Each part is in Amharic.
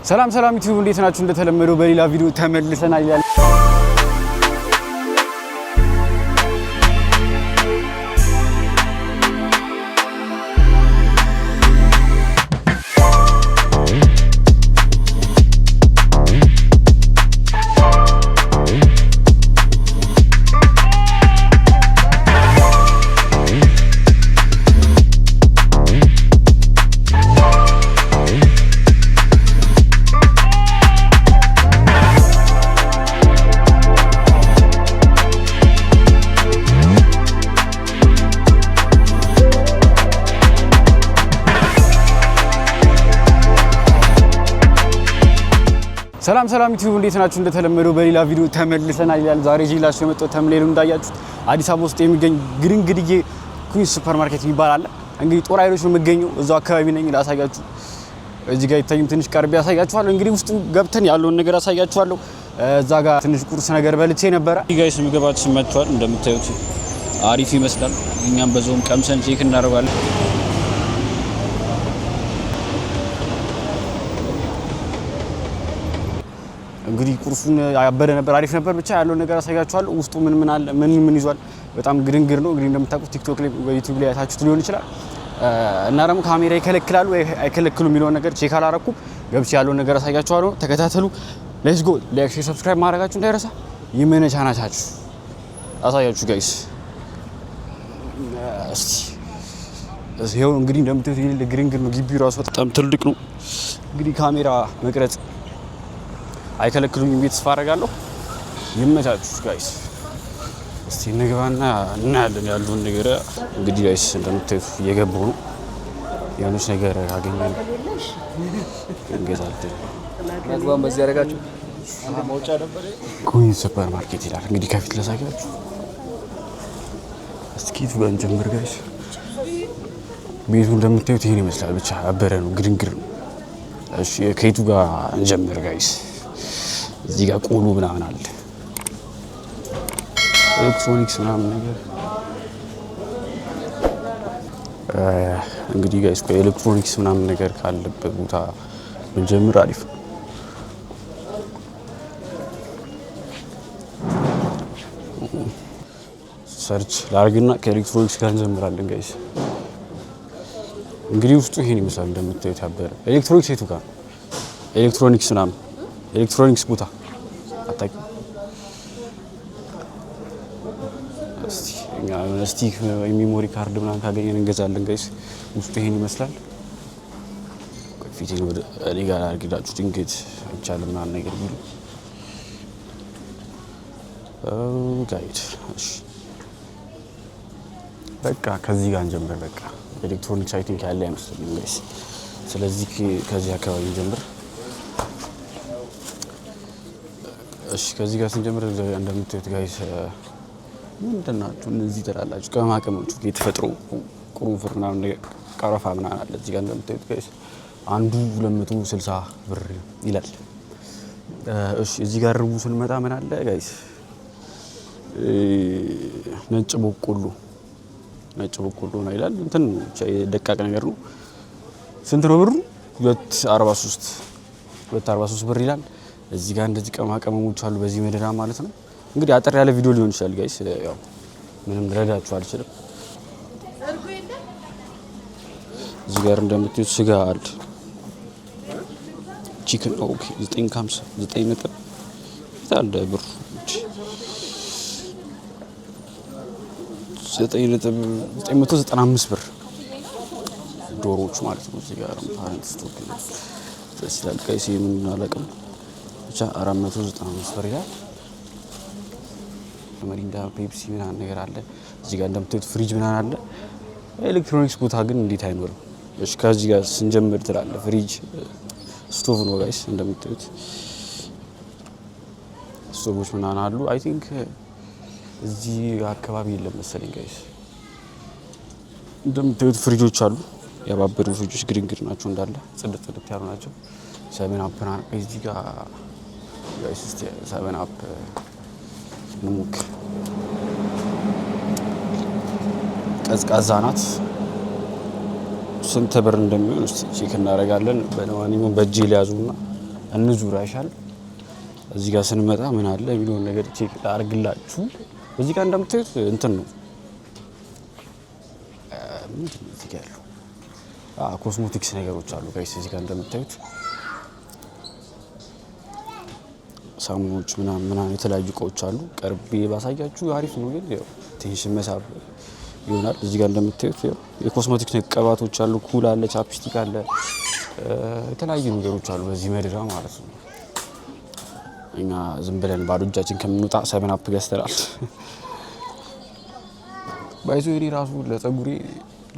ሰላም ሰላም ዩቲዩብ፣ እንዴት ናችሁ? እንደተለመደው በሌላ ቪዲዮ ተመልሰናል ይላል። ሰላም ሰላም ዩቲዩብ፣ እንዴት ናችሁ? እንደተለመደው በሌላ ቪዲዮ ተመልሰናል ይላል። ዛሬ ይዤላችሁ የመጣሁት thumbnail ኡ እንዳያችሁት አዲስ አበባ ውስጥ የሚገኝ ግድንግድዬ ኩዊንስ ሱፐር ማርኬት የሚባል አለ። እንግዲህ ጦር ኃይሎች ነው የምገኘው፣ እዛው አካባቢ ነኝ። ላሳያችሁ፣ እዚህ ጋር ይታይም ትንሽ ቀርቤ ያሳያችኋለሁ። እንግዲህ ውስጡ ገብተን ያለውን ነገር አሳያችኋለሁ። እዛ ጋር ትንሽ ቁርስ ነገር በልቼ ነበረ። Guys፣ ምግባችን መጥቷል። እንደምታዩት አሪፍ ይመስላል። እኛም በዛውም ቀምሰን check እናደርጋለን። እንግዲህ ቁርሱን ያበደ ነበር፣ አሪፍ ነበር። ብቻ ያለውን ነገር አሳያችኋለሁ። ውስጡ ምን ምን አለ፣ ምን ምን ይዟል። በጣም ግድንግድ ነው። እንግዲህ እንደምታውቁት ቲክቶክ ላይ፣ ዩቲዩብ ላይ አይታችሁት ሊሆን ይችላል። እና ደግሞ ካሜራ ይከለክላሉ ወይ አይከለክሉ የሚለውን ነገር check አላረኩም። ገብቼ ያለውን ነገር አሳያችኋለሁ። ተከታተሉ። Let's go። Like፣ share፣ subscribe ማድረጋችሁ እንዳይረሳ። ይመነቻናቻችሁ አሳያችሁ guys። እስቲ ይኸው እንግዲህ እንደምታዩት የሌለ ግርንግር ነው። ግቢው ራሱ በጣም ትልቅ ነው። እንግዲህ ካሜራ መቅረጽ አይከለክሉኝም ብዬ ተስፋ አደርጋለሁ። ይመቻችሁ guys። እስቲ እንግባና እናያለን ያለውን ነገር። እንግዲህ guys፣ እንደምታዩት እየገባሁ ነው። የሆነች ነገር ካገኘን እንገዛለን። መግባን በዚህ ያደረጋችሁ። ኩዊንስ ሱፐር ማርኬት ይላል። እንግዲህ ከፊት ላሳያችሁ። እስኪ የቱ ጋር እንጀምር guys? ቤቱ እንደምታዩት ይሄን ይመስላል። ብቻ አበረ ነው፣ ግድንግድ ነው። እሺ፣ ከየቱ ጋር እንጀምር guys? እዚህ ጋር ቆሎ ምናምን አለ፣ ኤሌክትሮኒክስ ምናምን ነገር። እንግዲህ guys፣ ኤሌክትሮኒክስ ምናምን ነገር ካለበት ቦታ ብንጀምር አሪፍ ነው። Search ላርግና ከኤሌክትሮኒክስ ጋር እንጀምራለን guys። እንግዲህ ውስጡ ይሄን ይመስላል እንደምታዩት ያበረ። ኤሌክትሮኒክስ የቱ ጋር ነው? ኤሌክትሮኒክስ ምናምን፣ ኤሌክትሮኒክስ ቦታ አታውቂም? እስቲ እኛ የሆነ stick፣ memory card ምናምን ካገኘን እንገዛለን guys። ውስጡ ይሄን ይመስላል። ቆይ፣ ፊቴን ወደ እኔ ጋር አድርግላችሁ፣ ድንገት አይቻልም ምናምን ነገር ቢሉ guys። እሺ፣ በቃ ከዚህ ጋር እንጀምር። በቃ ኤሌክትሮኒክስ I think ያለ አይመስለኝም guys። ስለዚህ ከዚህ አካባቢ እንጀምር። እሺ፣ ከዚህ ጋር ስንጀምር እንደምታዩት guys፣ ምንድን ናቸው እነዚህ ትላላችሁ? ቅመማ ቅመሞቹ፣ የተፈጥሮ ቁርንፍር ምናምን ነገር፣ ቀረፋ ምናምን አለ እዚህ ጋር እንደምታዩት guys። አንዱ 260 ብር ይላል። እሺ፣ እዚህ ጋር ርቡ ስንመጣ ምን አለ guys? ነጭ በቆሎ፣ ነጭ በቆሎ ነው ይላል። እንትን ብቻ የደቃቅ ነገር ነው። ስንት ነው ብሩ? 2.43፣ 2.43 ብር ይላል። እዚህ ጋር እንደዚህ ቅመማ ቅመሞች አሉ በዚህ መደዳ ማለት ነው። እንግዲህ አጠር ያለ ቪዲዮ ሊሆን ይችላል guys። ያው ምንም ልረዳችሁ አልችልም። እዚህ ጋር እንደምታዩት ስጋ አለ። Chicken፣ okay፣ 9.50፣ 9 ነጥብ አለ ብሩ፣ 9.995 ብር ዶሮዎቹ ማለት ነው። እዚህ ጋር parent stock ደስ ይላል guys። ምን አላውቅም፣ ብቻ 495 ብር ይላል። ሚሪንዳ፣ ፔፕሲ ምናምን ነገር አለ። እዚህ ጋር እንደምታዩት ፍሪጅ ምናምን አለ። ኤሌክትሮኒክስ ቦታ ግን እንዴት አይኖርም? እሺ፣ ከዚህ ጋር ስንጀምር ትላለ ፍሪጅ፣ ስቶቭ ነው guys። እንደምታዩት ስቶቮች ምናምን አሉ። I think እዚህ አካባቢ የለም መሰለኝ guys። እንደምታዩት ፍሪጆች አሉ። ያባበዱ ፍሪጆች ግድንግድ ናቸው እንዳለ፣ ጽድት ጽድት ያሉ ናቸው። ሰቨን አፕ እዚህ ጋር guys። እስቲ ሰቨን አፕ እንሞክር። ቀዝቃዛ ናት። ስንት ብር እንደሚሆን እስቲ check እናደርጋለን። በለማንኛውም በእጄ ሊያዙና እንዙር አይሻል? እዚህ ጋር ስንመጣ ምን አለ የሚለውን ነገር check አድርግላችሁ። እዚህ ጋር እንደምታዩት እንትን ነው፣ ምንድን ነው እዚህ ጋር ያለው? ኮስሞቲክስ ነገሮች አሉ guys። እዚህ ጋር እንደምታዩት ሳሙኖች ምናምን ምናምን የተለያዩ እቃዎች አሉ። ቀርቤ ባሳያችሁ አሪፍ ነው፣ ግን ያው attention መሳብ ይሆናል። እዚህ ጋር እንደምታዩት ያው የኮስሞቲክስ ቅባቶች አሉ። ኩል አለ፣ chapstick አለ፣ የተለያዩ ነገሮች አሉ በዚህ መድራ ማለት ነው። እኛ ዝም ብለን ባዶ እጃችን ከምንወጣ 7 Up ገዝተናል። By the way እኔ ራሱ ለጸጉሬ፣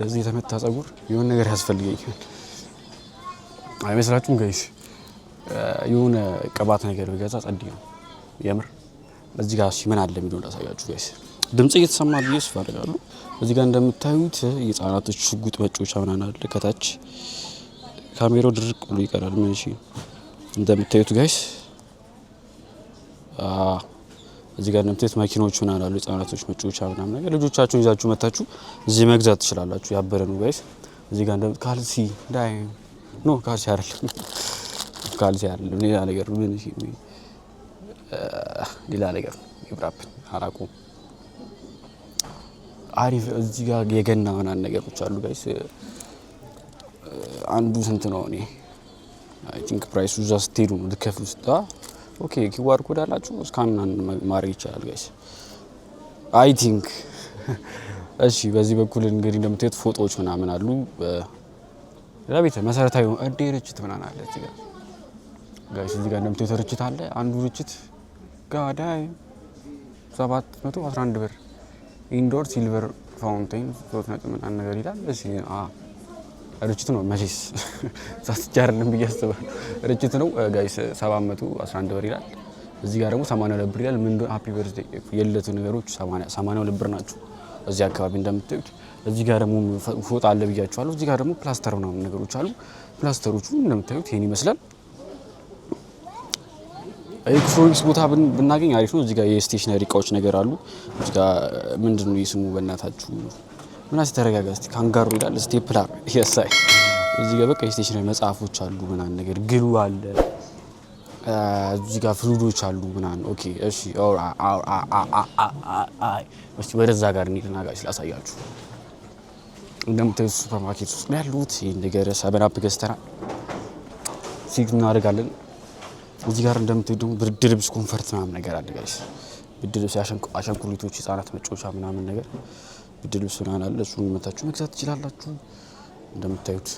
ለዚህ የተመታ ጸጉር የሆነ ነገር ያስፈልገኛል። አይመስላችሁም guys? የሆነ ቅባት ነገር ብገዛ ጸዴ ነው የምር። እዚህ ጋር ምን አለ የሚለውን ላሳያችሁ guys። ድምጽ እየተሰማ ብዬ ተስፋ አደርጋለሁ። እዚህ ጋር እንደምታዩት የህጻናቶች ሽጉጥ መጫወቻ ምናምን አለ። ከታች ካሜራው ድርቅ ብሎ ይቀራል። ምን እሺ፣ እንደምታዩት guys፣ እዚህ ጋር እንደምታዩት መኪኖች ምናምን አሉ፣ ህጻናቶች መጫወቻ ምናምን ነገር። ልጆቻችሁን ይዛችሁ መታችሁ እዚህ መግዛት ትችላላችሁ። ያበረ ነው guys። እዚህ ጋር እንደምት ካልሲ ዳይ፣ no፣ ካልሲ አይደለም፣ ካልሲ አይደለም፣ ሌላ ነገር ነው። ምን እሺ፣ ሌላ ነገር ነው። ይብራብን አላውቀውም። አሪፍ። እዚህ ጋር የገና ምናምን ነገሮች አሉ guys። አንዱ ስንት ነው? እኔ I think price ኡ እዛ ስትሄዱ ነው ልከፍሉ ስታ። Okay፣ QR code አላችሁ፣ scan ማድረግ ይቻላል guys I think። እሺ፣ በዚህ በኩል እንግዲህ እንደምታዩት ፎቶዎች ምናምን አሉ። ለቤት መሰረታዊ እንዴ ርችት ምናምን አለ እዚህ ጋር guys። እዚህ ጋር እንደምታዩት ርችት አለ። አንዱ ርችት ጋዳይ 711 ብር፣ indoor silver fountain 3 ነጥብ ምናምን ነገር ይላል። እሺ፣ ርችት ነው መቼስ ሳስቼ አይደለም ብዬ አስባለሁ። ርችት ነው guys፣ 711 ብር ይላል። እዚህ ጋር ደግሞ 82 ብር ይላል። ምን happy birthday የልደቱ ነገሮች 82 ብር ናቸው። እዚህ አካባቢ እንደምታዩት እዚህ ጋር ደግሞ ፎጣ አለ ብያችኋለሁ። እዚህ ጋር ደግሞ ፕላስተር ምናምን ነገሮች አሉ። ፕላስተሮቹ እንደምታዩት ይሄን ይመስላል። ኤሌክትሮኒክስ ቦታ ብናገኝ አሪፍ ነው። እዚህ ጋር የ stationery እቃዎች ነገር አሉ። እዚህ ጋር ምንድን ነው የስሙ? በእናታችሁ ምናምን ተረጋጋ እስቲ። ካንጋሮ ይላል። Stapler የሳይ። እዚህ ጋር በቃ የ stationery መጽሐፎች አሉ ምናምን ነገር፣ glue አለ። እዚህ ጋር fluid ኦች አሉ ምናምን። Okay፣ እሺ፣ እስቲ ወደዛ ጋር እንሂድና guys ላሳያችሁ። እንደምታዩት ሱፐር ማርኬት ውስጥ ነው ያሉት። ይህን ነገር 7 Up ገዝተናል። ሲግ እናደርጋለን። እዚህ ጋር እንደምታዩት ደግሞ ብርድ ልብስ፣ comfort ምናምን ነገር አለ guys። ብርድ ልብስ፣ አሻንጉሊቶች፣ ህጻናት መጫወቻ ምናምን ነገር፣ ብርድ ልብስ ምናምን አለ። እሱን መታችሁ መግዛት ትችላላችሁ። እንደምታዩት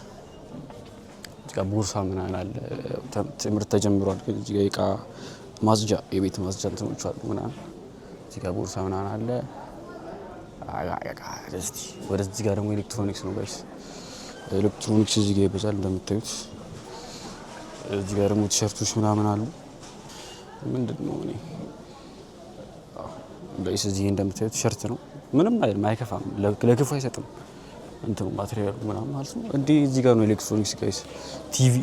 እዚህ ጋር ቦርሳ ምናምን አለ። ትምህርት ተጀምሯል። ግን እዚህ ጋር የእቃ ማጽጃ፣ የቤት ማጽጃ እንትኖች አሉ ምናምን። እዚህ ጋር ቦርሳ ምናምን አለ። እስቲ ወደዚህ ጋር ደግሞ ኤሌክትሮኒክስ ነው guys። ኤሌክትሮኒክስ እዚህ ጋር ይበዛል እንደምታዩት። እዚህ ጋር ደግሞ ቲሸርቶች ምናምን አሉ። ምንድን ነው እኔ guys፣ እዚህ እንደምታዩት ቲሸርት ነው። ምንም አይልም፣ አይከፋም፣ ለክፉ አይሰጥም። እንትኑ material ኡ ምናምን ማለት ነው። እንዴ፣ እዚህ ጋር ነው ኤሌክትሮኒክስ guys። TV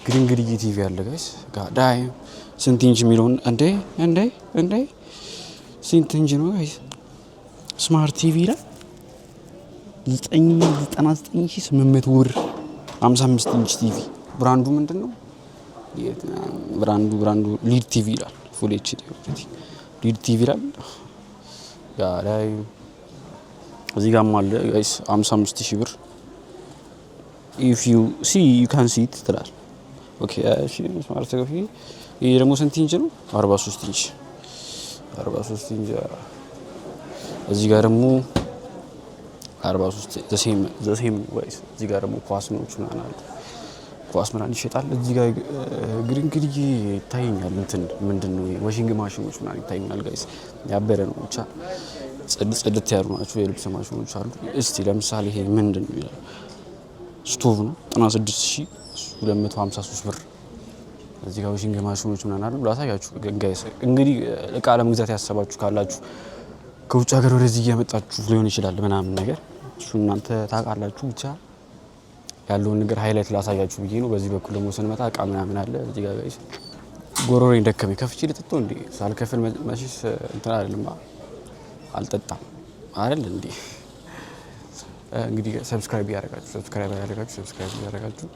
ግድንግድዬ ቲቪ አለ guys። ጋዳይ ስንት ኢንች የሚለውን፣ እንዴ እንዴ እንዴ፣ ስንት ኢንች ነው guys? Smart TV ይላል፣ 99,800 ብር፣ 55 ኢንች ቲቪ። Brand ኡ ምንድን ነው? ብራንዱ ሊድ ቲቪ ይላል። Full HD ሊድ ቲቪ ይላል። ጋዳይ እዚህ ጋርም አለ guys፣ 55 ሺህ ብር። If you see, you can see it ትላል። Okay፣ እሺ፣ smart TV። ይሄ ደግሞ ስንት ኢንች ነው? 43 ኢንች፣ 43 ኢንች። እዚህ ጋር ደግሞ 43፣ the same guys። እዚህ ጋር ደግሞ ኳስ ምናምን አለ። ኳስ ምናምን ይሸጣል። እዚህ ጋር ግድንግድዬ ይታየኛል። እንትን ምንድን ነው፣ washing machine ኖች ምናምን ይታዩኛል guys። ያበረ ነው ብቻ፣ ጽድት ያሉ ናቸው። የልብስ ማሽኖች አሉ። እስቲ ለምሳሌ ይሄ ምንድን ነው ይላል። ስቶቭ ነው፣ 96,253 ብር። እዚህ ጋር washing machine ኖች ምናምን አሉ። ላሳያችሁ guys። እንግዲህ እቃ ለመግዛት ያሰባችሁ ካላችሁ፣ ከውጭ ሀገር ወደዚህ እየመጣችሁ ሊሆን ይችላል ምናምን ነገር፣ እሱ እናንተ ታውቃላችሁ። ብቻ ያለውን ነገር highlight ላሳያችሁ ብዬ ነው። በዚህ በኩል ደግሞ ስንመጣ እቃ ምናምን አለ እዚህ ጋር guys። ጎሮሮዬን ደከመኝ። ከፍቼ ልጠጣው እንዴ? ሳልከፍል መቼስ እንትን አይደለም፣ አልጠጣም አይደል እንዴ? እንግዲህ subscribe ያደረጋችሁ subscribe ያደረጋችሁ subscribe ያደረጋችሁ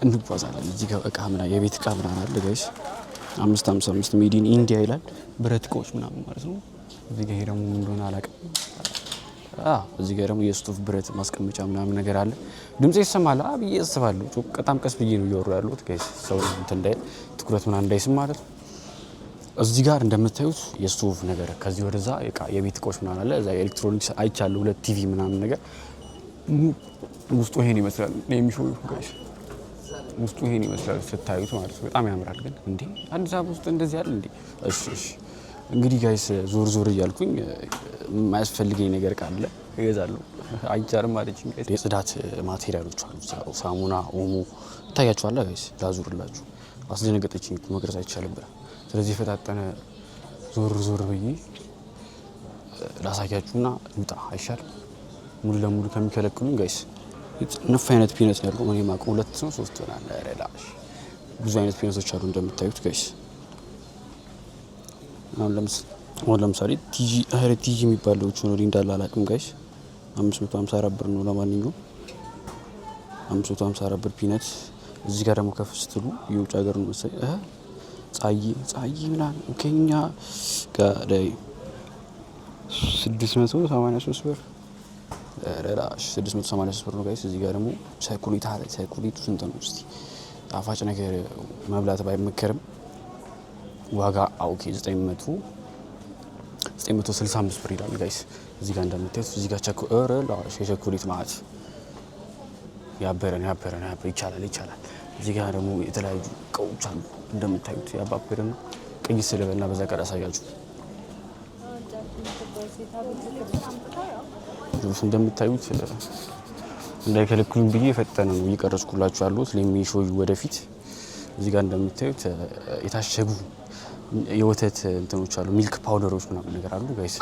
እንጓዛለን። እዚህ ጋር እቃ ምናምን የቤት እቃ ምናምን አለ guys። 555 made in India ይላል። ብረት እቃዎች ምናምን ማለት ነው። እዚህ ጋር ይሄ ደግሞ ምን እንደሆነ አላውቅም። እዚህ ጋር ደግሞ የስቶፍ ብረት ማስቀመጫ ምናምን ነገር አለ። ድምጽ ይሰማል ብዬ አስባለሁ። በጣም ቀስ ብዬ ነው እያወሩ ያለሁት guys፣ ሰው እንትን እንዳይል፣ ትኩረት ምናምን እንዳይስም ማለት ነው። እዚህ ጋር እንደምታዩት የስቶቭ ነገር፣ ከዚህ ወደዛ የቤት እቃዎች ምናምን አለ። እዛ ኤሌክትሮኒክስ አይቻለሁ፣ ሁለት ቲቪ ምናምን ነገር። ውስጡ ይሄን ይመስላል የሚሾው guys። ውስጡ ይሄን ይመስላል ስታዩት ማለት ነው። በጣም ያምራል። ግን እንዴ፣ አዲስ አበባ ውስጥ እንደዚህ አለ እንዴ? እሺ፣ እንግዲህ guys ዞር ዞር እያልኩኝ የማያስፈልገኝ ነገር ካለ እገዛለሁ። አይቻልም አለችኝ guys። የጽዳት material ኦች አሉ። ሳሙና፣ ኦሞ ይታያችኋል guys። ላዙርላችሁ። አስደነገጠችኝ እኮ፣ መቅረጽ አይቻልም ብላ። ስለዚህ የፈጣጠነ ዞር ዞር ብዬ ላሳያችሁና ልውጣ አይሻልም? ሙሉ ለሙሉ ከሚከለክሉኝ guys። ነፍ አይነት peanut ነው ያለው። እኔ የማውቀው ሁለት ነው ሶስት ይሆናል። ኧረ ላሽ፣ ብዙ አይነት peanut ኦች አሉ እንደምታዩት guys። አሁን ለምሳሌ ቲጂ፣ ኧረ ቲጂ የሚባለው ሆኖ እንዳለ አላውቅም guys። 554 ብር ነው። ለማንኛውም 554 ብር peanut። እዚህ ጋር ደግሞ ከፍ ስትሉ የውጭ ሀገር ነው መሰለኝ፣ ጻይ ጻይ ምናምን ከኛ ጋር 683 ብር። ኧረ ላሽ፣ 683 ብር ነው guys። እዚህ ጋር ደግሞ ቸኮሌት አለ። ቸኮሌቱ ስንት ነው እስቲ? ጣፋጭ ነገር መብላት ባይመከርም ዋጋ okay 900 965 ብር ይላል guys። እዚህ ጋር እንደምታዩት እዚህ ጋር ቸኮ፣ ኧረ ላሽ፣ የቸኮሌት ማለት ያበረ ነው፣ ያበረ ነው፣ ያበረ፣ ይቻላል ይቻላል። እዚህ ጋር ደግሞ የተለያዩ እቃዎች አሉ እንደምታዩት፣ ያባበረ ነው። ቀይ ስለበና በዛ ቀር ያሳያችሁ እንደምታዩት እንዳይከለክሉኝ ብዬ የፈጠነ ነው እየቀረጽኩላችሁ ያሉት። Let me show you ወደፊት። እዚህ ጋር እንደምታዩት የታሸጉ የወተት እንትኖች አሉ፣ milk powder ኦች ምናምን ነገር አሉ guys።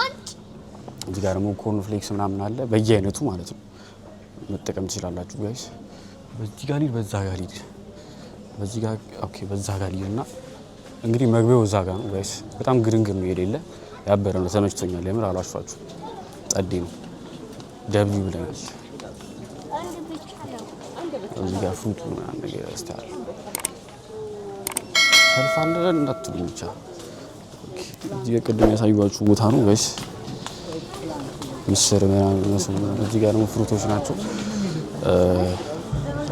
እዚህ ጋር ደግሞ corn flakes ምናምን አለ በየአይነቱ ማለት ነው። መጠቀም ትችላላችሁ guys። በዚህ ጋር ልሂድ፣ በዛ ጋር ልሂድ፣ በዚህ ጋር okay፣ በዛ ጋር ልሂድ እና እንግዲህ መግቢያው እዛ ጋር ነው guys። በጣም ግርንግር ነው፣ የሌለ ያበረ ነው። ተመችቶኛል። የምር አላሿችሁ፣ ጸዴ ነው። W ብለናል። እዚህ ጋር fruit ኡ ምናምን ነገር ያስተዋል። ሰልፍ አለ እንዳትሉኝ ብቻ። እዚህ ጋር ቅድም ያሳዩዋችሁ ቦታ ነው guys። ምስር ምናምን። እዚህ ጋር ደግሞ fruit ኦች ናቸው።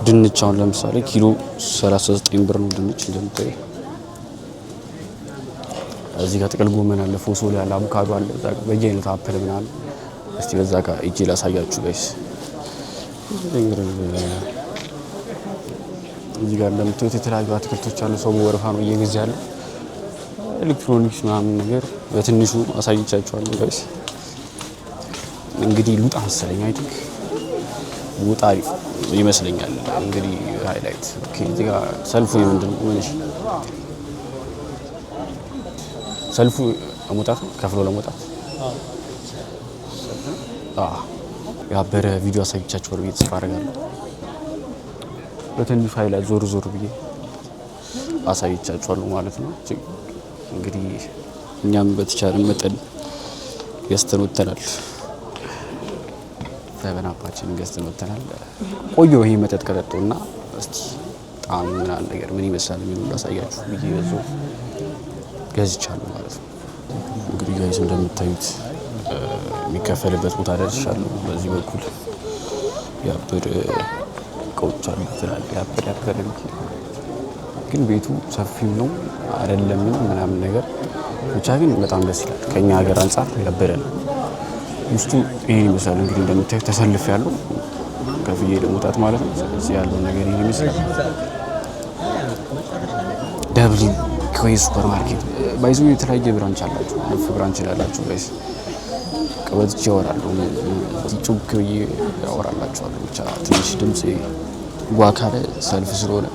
ድንች አሁን ለምሳሌ ኪሎ 39 ብር ነው ድንች እንደምታዩ። እዚህ ጋር ጥቅል ጎመን አለ፣ ፎሶሊያ አለ፣ አቮካዶ አለ፣ እዛ ጋር በየአይነቱ apple ምናምን። እስቲ በዛ ጋር እጄ ላሳያችሁ guys። እዚህ ጋር እንደምታዩት የተለያዩ አትክልቶች አሉ። ሰው በወረፋ ነው እየገዛ ያለው። ኤሌክትሮኒክስ ምናምን ነገር በትንሹ አሳይቻችኋለሁ guys። እንግዲህ ልውጣ መሰለኝ፣ I think ውጣ አሪፍ ይመስለኛል። እንግዲህ highlight okay። እዚህ ጋር ሰልፉ የምንድን ነው? ምን እሺ፣ ሰልፉ ለመውጣት ነው፣ ከፍሎ ለመውጣት። አዎ፣ ያበረ ቪዲዮ አሳይቻችኋለሁ ብዬ ተስፋ አደርጋለሁ። በትንሹ highlight ዞር ዞር ብዬ አሳይቻችኋለሁ ማለት ነው። እንግዲህ እኛም በተቻለ መጠን ገዝተን ወጥተናል። Seven Up ኣችንን ገዝተን ወጥተናል። ቆየሁ ይሄ መጠጥ ከጠጡና እስቲ ጣዕሙ ምናምን ነገር ምን ይመስላል የሚሉ ላሳያችሁ ብዬ በዛው ገዝቻለሁ ማለት ነው። እንግዲህ guys እንደምታዩት የሚከፈልበት ቦታ ደርሻለሁ። በዚህ በኩል ያበደ እቃዎች አሉ ትላለህ። ያበደ ያበደ ግን ቤቱ ሰፊም ነው አይደለም ምናምን ነገር፣ ብቻ ግን በጣም ደስ ይላል። ከኛ ሀገር አንጻር ያበደ ነው። ውስጡ ይሄን ይመስላል። እንግዲህ እንደምታዩት ተሰልፍ ያለው ከፍዬ ለመውጣት ማለት ነው። ስለዚህ ያለው ነገር ይሄን ይመስላል። W ኮይ ሱፐር ማርኬት by the way የተለያየ branch አላቸው። ነፍ branch ላላቸው guys ቀበጥቼ ያወራለሁ፣ ጮክ ብዬ ያወራላቸዋለሁ። ብቻ ትንሽ ድምጽ ጓ ካለ ሰልፍ ስለሆነ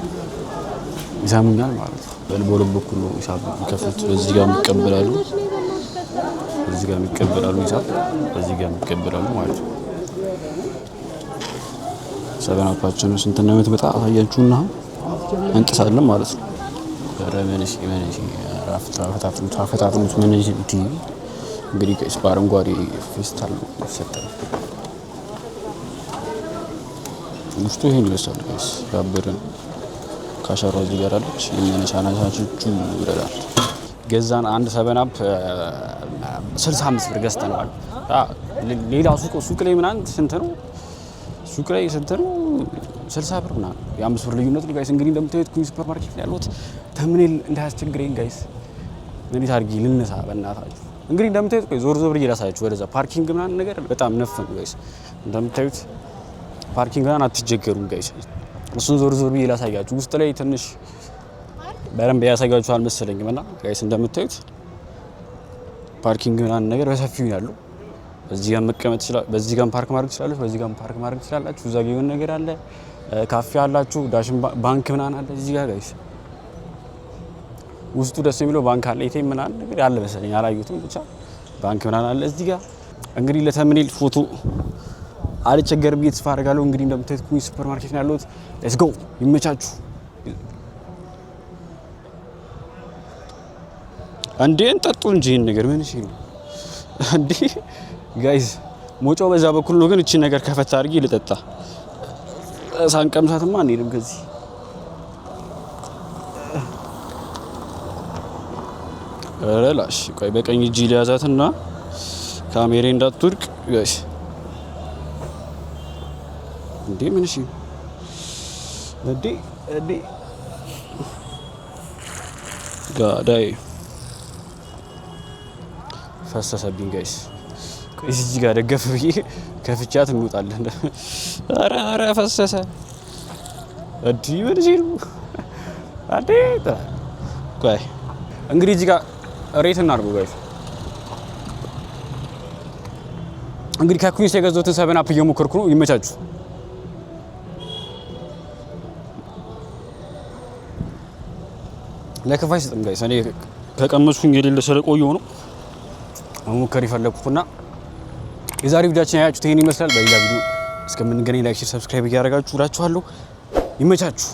ይሰሙኛል ማለት ነው። በሁለት በኩል ነው ሂሳብ የሚከፍሉት። በዚህ ጋር የሚቀበላሉ፣ በዚህ ጋር የሚቀበላሉ ሂሳብ፣ በዚህ ጋር የሚቀበላሉ ማለት ነው። Seven Up ኣችን ስንት እንደምትመጣ አሳያችሁና እንጥሳለን ማለት ነው። ኧረ መንሽ መንሽ፣ ፈታፍኑት ፈታፍኑት መንሽ። እንግዲህ guys በአረንጓዴ ፌስታል ነው የሚሰጠው። ውስጡ ይሄን ይመስላል guys፣ ያበደ ነው። Cashier ዋ እዚህ ጋር አለች። የሚያነሳናቻችሁ ይረዳል። ገዛን አንድ 7 Up 65 ብር ገዝተነዋል። ሌላ ሱቅ ላይ ምናምን ስንት ነው? ሱቅ ላይ ስንት ነው? 60 ብር ምናምን፣ የ5 ብር ልዩነት ነው guys። እንግዲህ እንደምታዩት ኩዊንስ ሱፐር ማርኬት ነው ያለሁት። Thumbnail እንዳያስቸግረኝ guys፣ እንዴት አድርጌ ልነሳ በእናታችሁ። እንግዲህ እንደምታዩት ቆይ ዞር ዞር ብዬ ላሳያችሁ። ወደዛ parking ምናምን ነገር በጣም ነፍ ነው guys። እንደምታዩት parking ምናምን አትቸገሩም guys። እሱን ዞር ዞር ብዬ ላሳያችሁ። ውስጥ ላይ ትንሽ በደንብ ያሳያችሁ አልመሰለኝም እና guys እንደምታዩት parking ምናምን ነገር በሰፊው ያለው በዚህ ጋር መቀመጥ ይችላል። በዚህ ጋር ፓርክ ማድረግ ትችላላችሁ። በዚህ ጋር ፓርክ ማድረግ ትችላላችሁ። እዛ ጋር የሆነ ነገር አለ፣ ካፌ አላችሁ፣ ዳሽን ባንክ ምናምን አለ እዚህ ጋር guys። ውስጡ ደስ የሚለው ባንክ አለ፣ ATM ምናምን ነገር አለ መሰለኝ፣ አላየሁትም። ብቻ ባንክ ምናምን አለ እዚህ ጋር። እንግዲህ ለ thumbnail ፎቶ አልቸገርም ብዬ ተስፋ አደርጋለሁ። እንግዲህ እንደምታዩት ኩዊንስ ሱፐር ማርኬት ነው ያለሁት። Let's go፣ ይመቻችሁ። እንዴ እንጠጡ እንጂ ይሄን ነገር ምን እሺ ነው እንዴ guys? ሞጫው በዛ በኩል ነው፣ ግን እቺን ነገር ከፈታ አድርጌ ልጠጣ። ሳንቀምሳትማ አንሄድም ከዚህ። ኧረ ላሽ፣ ቆይ በቀኝ እጅ ሊያዛትና ካሜሬ እንዳትወድቅ guys። እንዴ ምን እሺ እንዴ እንዴ ጋዳይ ፈሰሰብኝ guys። ቆይ እዚህ ጋር ደገፍ ብዬ ከፍቻት እንወጣለን። ኧረ ኧረ ፈሰሰ። እንዲ ምን ሲሉ አንዴ ቆይ እንግዲህ እዚህ ጋር rate እናድርጉ guys። እንግዲህ ከኩዊንስ የገዛሁትን 7 Up እየሞከርኩ ነው። ይመቻችሁ። ለክፋ አይሰጥም guys። እኔ ከቀመስኩኝ የሌለ ስለቆየሁ ነው መሞከር የፈለኩትና የዛሬ ቪዲዮአችን ያያችሁት ይሄን ይመስላል። በሌላ ቪዲዮ እስከምንገናኝ like፣ share፣ subscribe እያደረጋችሁ እላችኋለሁ። ይመቻችሁ።